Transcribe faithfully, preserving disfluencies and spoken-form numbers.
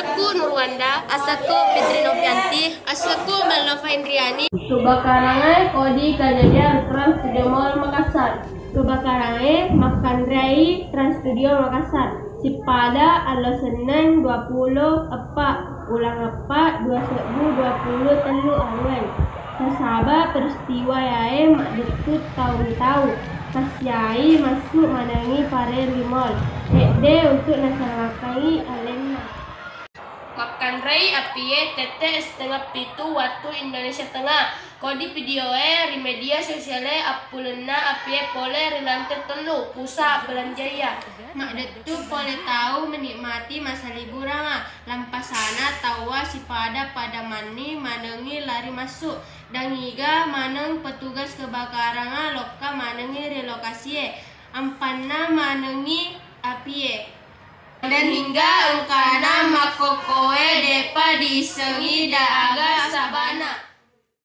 Asakku Nurwanda. Asakku Fitri Novianti. Asakku Malnova Indriani. Kebakarangnge kodi kajadian Trans Studio Mall Makassar. Kebakarangnge makkanreai Trans Studio Makassar. Sippada allo Senneng dua puluh eppa ulang eppa dua sebbu dua puluh tellu arueng. Nasaba peristiwa yae maddettu tau mitau, massiai massu manengi Parelli Mall, edde untuk nasalamakangi alenna. Makkanrei apie tette setengah pitu wattu Indonesia Tengah. Kodi videoe ri media sosiale appulenna apie pole ri lante tellu pusat belanjaya. Maddettu pole tau menikmati masa liburanga, lampasana taua sipada-pada manni manengi lari massu. Dangiga maneng petugas kebakaranga lokka manengi ri lokasie, ampanna manengi apie. Dan hingga engkana makkokkoe depa diissengi da aga sabana.